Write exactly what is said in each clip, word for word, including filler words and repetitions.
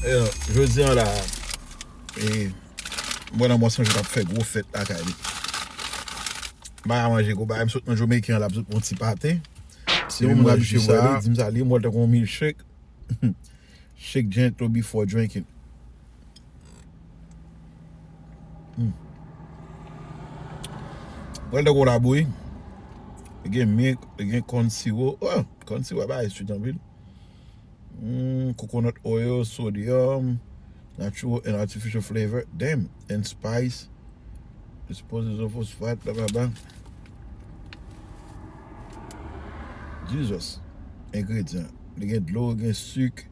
Eh, jodi a la, eh, mwen nan mwa sonje t ap fè gwo fèt lakay li. M pa ka manje gwo bagay, m sot nan Jamaican la, m sot pran ti pate. Se yon moun abitye bwè li, di m sa li, m wè l tankou yon milkshake. Shake gentle before drinking. Mm. Bwè l tankou labouyi. Li gen milk, li gen kòn siwo. Oh, kòn siwo a bagay sweet anpil. Mm, coconut oil, sodium, natural and artificial flavor. Damn, and spice. Dispose of phosphate, bla bla bla. Jesus. Engredyan. Li gen dlo, li gen sik,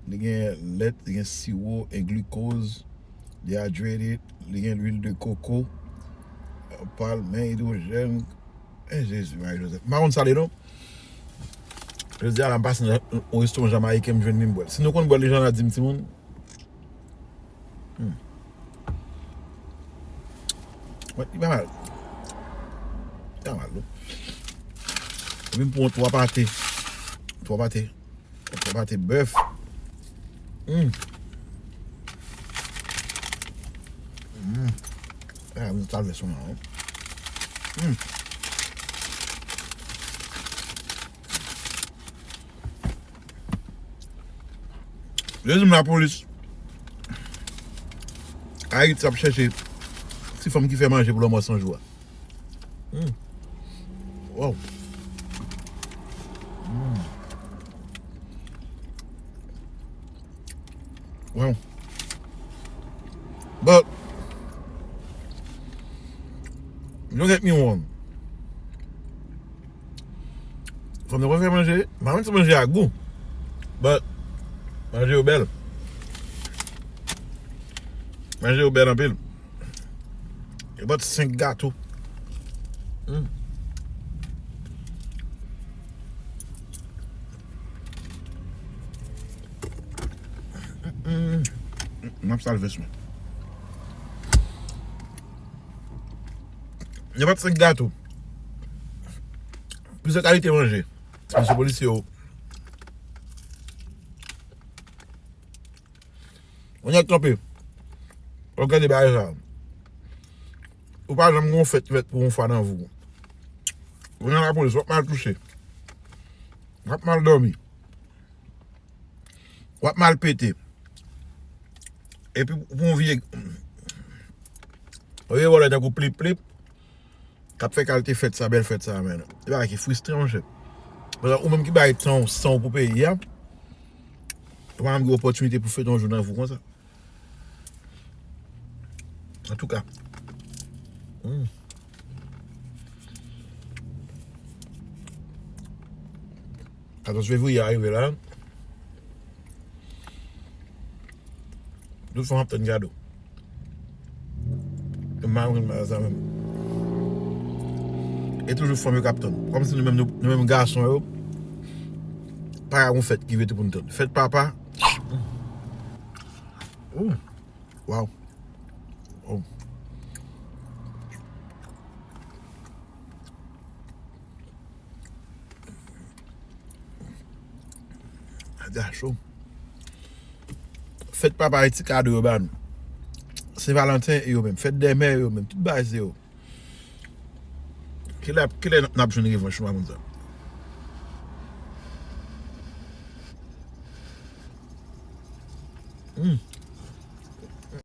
li gen lèt, li gen siwo, and glucose, dehydrated, li gen lwil de koko, palmen, idwojèn. Eh, Jezi, Mari Jozèf. M pa konn sa li non. Jodi a la, m pase nan yon restoran jamayiken, m jwenn li, m bwè l. Si nou konn bwè l, deja n a di m, timoun. Hmm. Wè, li pa mal. Li pa mal, non. Epi m pran twa pate. Twa pate. Twa pate bèf. Hmm. Hmm. Ah, m salve son nan, wi. Hmm. Yo di m lapolis Ayiti ap chèche ti fanm ki fè manje pou lanmò san jou a. Hmm. Wow. Hmm. Wow. But, don't get me wrong. Fanm nan konn fè manje. M pa konn si manje a gou. But, manje yo bèl. Manje yo bèl anpil. Yo bat senk gato. Hmm. Hmm. M ap salve swen. Yo bat senk gato. Plizyè kalite manje. Mesye polisye yo. Ou nèk kanpe. Ou gade bagay sa. Ou pa janm gon fèt fèt pou yon fwa nan vi w. Ou nan lapolis, w ap mal touche. W ap mal dòmi. W ap mal pete. Epi pou yon vye, yon vye vòlè tankou Plip Plip k ap fè kalite fèt sa, bèl fèt sa, men. Se bagay ki fristre, monchè. Paske ou menm ki bay tan w, san w pou peyi a, ou pa janm gen opòtinite pou fete yon jou nan vi w konsa. Antouka. Hmm. Katòz fevriye a rive la. Tout fanm ap tann kado. Mwen pa konn mal sa menm. E toujou fanm yo k ap tann. Kòmsi nou menm, nou, nou menm gason yo, pa gen yon fèt ki rete pou n tann. Fèt papa. Ooh. Wow. Oh. Aga cho. Fèt papa e ti kado yo ba nou. Sen Valanten e yo menm. Fèt dè mè yo menm. Tout bagay se yo. Kilè, kilè n ap jwenn revanch nou pa konn sa? Hmm.